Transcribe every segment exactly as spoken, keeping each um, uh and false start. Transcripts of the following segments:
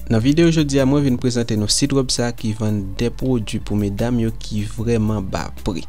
Nan videyo jodi a, mwen vin prezante nou sit wèb sa ki vann de pwodui pou medam yo ki vrèman ba pri.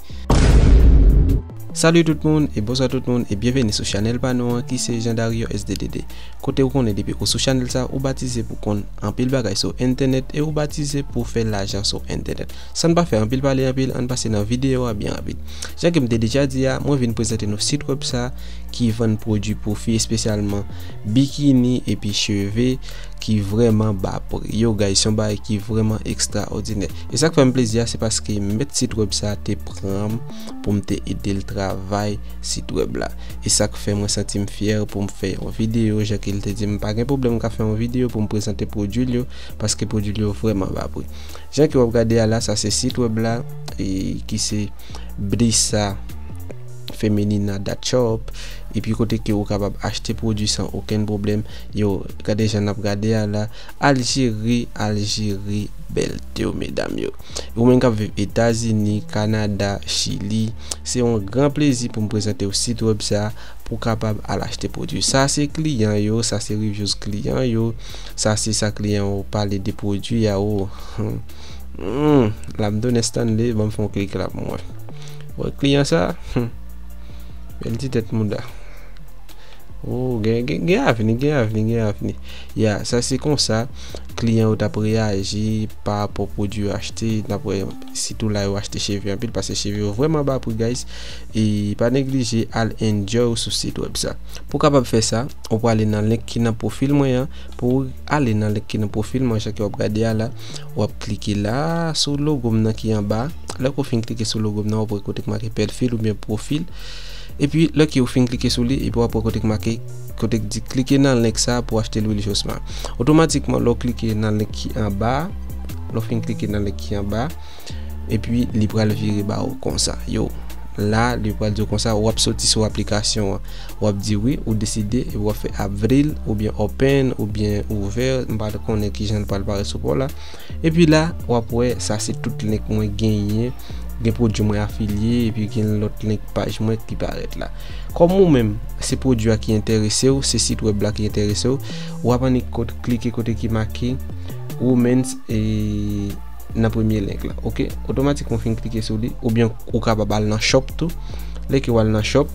Salut tout moun e bonswa tout moun e byenveni sou chanèl pa nou an ki se Jean Dario S D D D. Kote ou konnen depi ou sou chanèl sa ou batize pou konn anpil bagay sou entènèt e ou batize pou fè lajan sou entènèt. San n pa fè anpil pale anpil, ann pase nan videyo a byen rapid. Jan ke m te deja di a, mwen vin prezante nou sit wèb sa ki vann pwodui pou fi, espesyalman bikini epi cheve ki vrèman ba pri. Yo, guys, se yon bagay ki vrèman ekstraòdinè. E sa k fè m plezi a, se paske mèt sit wèb sa te pran m pou m te ede l travay sit wèb la. E sa k fè mwen santi m fyè pou m fè yon videyo, jan ke l te di m pa gen pwoblèm m ka fè yon videyo pou m prezante pwodui l yo, paske pwodui l yo vrèman ba pri. Jan ke w ap gade a la, sa se sit wèb la, e ki se Blisa Femenina dot shop, epi kote ke ou kapab achte pwodui san okenn pwoblèm. Yo, gade jan n ap gade a la, Aljeri, Aljeri, bèlte w, medam yo. Ou menm k ap viv Etazini, Kanada, Chili, se yon gran plezi pou m prezante w sit wèb sa, pou w kapab al achte pwodui. Sa se kliyan yo, sa se reviews kliyan yo, sa se sa kliyan yo pale de pwodui a, o. Hmm, la m donnen Stanley, ban m fè yon klik la pou mwen. Wè kliyan sa, hmm, bèl ti tèt mouda. O, gen, gen, gen avni, gen avni, gen avni. Ya, sa se konsa kliyan yo t ap reyaji pa rapò pwodui yo achte, n ap wè sitou la yo achte cheve anpil, paske cheve yo vrèman ba pri, guys. E pa neglije al enjoy w sou sit wèb sa. Pou w kapab fè sa, ou prale nan link ki nan pwofil mwen an. Pou w ale nan link ki nan pwofil mwen, jan ke w ap gade a la, w ap klike la sou logo m nan ki anba. Lè ke w fin klike sou logo m nan, w ap wè kote k make pèfil oubyen pwofil. Epi, lè ke w fin klike sou li, epi w ap wè kote k make, kote k di klike nan link sa pou w achte lwil Josma. Otomatikman, lè w klike nan link ki anba, lè w fin klike nan link ki anba, epi li pral vire ba ou konsa. Yo, la, li pral di w konsa, w ap soti sou aplikasyon an. W ap di wi, ou deside, epi w ap fè avril, oubyen open, oubyen ouvè, m pa konnen kijan l pral parèt sou pa w la. Epi la, w ap wè, sa se tout link mwen genyen. Gen pwodui mwen afilye, epi gen lòt link paj mwen ki parèt la. Kòm ou menm, se pwodui a ki enterese w, se sit wèb la ki enterese w, w ap annik kot-, klike kote ki make Women's e nan premye link la, oke? Otomatikman w fin klike sou li, oubyen ou kapab al nan shop tou. Lè ke w al nan shop,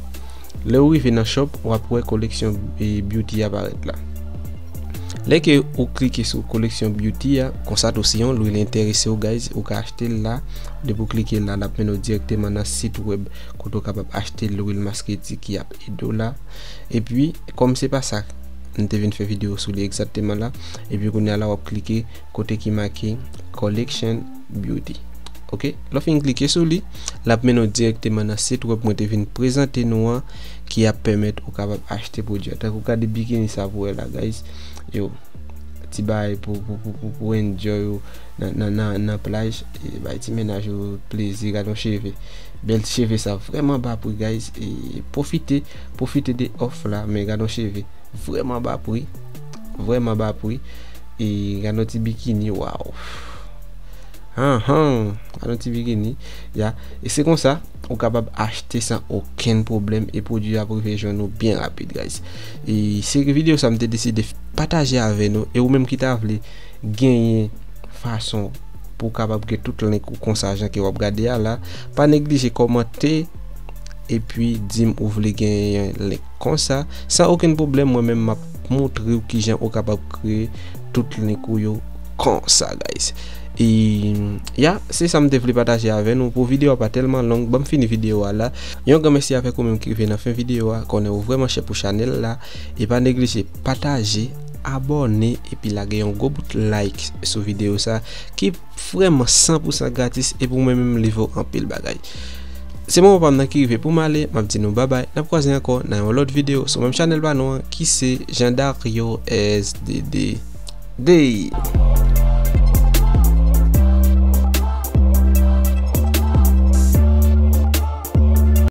lè w rive nan shop, w ap wè koleksyon, e, beauty a parèt la. Lè ke ou klike sou koleksyon beauty a, konsa tou si yon lwil enterese w, guys, ou ka achte l la. Depi w klike la, l ap mennen w dirèkteman nan sit wèb kote w kapab achte lwil masketi ki ap ede w la. Epi, kòm se pa sa, m te vin fè videyo sou li egzakteman la. Epi kounye a la, w ap klike kote ki make Collection Beauty. Oke? Lè w fin klike sou li, l ap mennen w dirèkteman nan sit wèb mwen te vin prezante nou an, ki ap pèmèt ou kapab achte pwodui a. Tankou gade bikini sa pou wè la, guys. Yo, ti bagay pou, pou, pou, pou, pou enjoy ou nan, nan, nan, nan plaj. E bay ti mennaj ou plezi, gade yon cheve. Bèl ti cheve sa vrèman ba pri, guys. E pwofite, pwofite de òf la, men gade yon cheve vrèman ba pri. Vrèman ba pri. E gade yon ti bikini, waw. Anhan, gade yon ti bikini. Ya. E se konsa, ou kapab achte san okenn pwoblèm e pwodui a ap rive jwenn ou byen rapid, guys. E se videyo sa m te deside pataje avè nou. E ou menm ki ta vle genyen fason pou w kapab gen tout link ou konsa jan ke w ap gade a la, pa neglije kòmante epi di m ou vle genyen link konsa. San okenn pwoblèm, mwen menm m ap montre w kijan ou kapab kreye tout link ou yo konsa, guys. E, ya, se sa m te vle pataje avè nou. Pou videyo a pa tèlman long, ban m fini videyo a la. Yon gran mèsi avèk ou menm ki rive nan fen videyo a. Konnen ou vrèman chè pou chanèl la. E pa neglije pataje, abòne, epi lage yon gwo bout like sou videyo sa, ki vrèman san pou san gratis, epi ou menm menm li vo anpil bagay. Se moman pa m nan ki rive pou m ale, m ap di nou babay, n ap kwaze ankò nan yon lòt videyo sou menm chanèl pa nou an, ki se Jean Dario S D D D.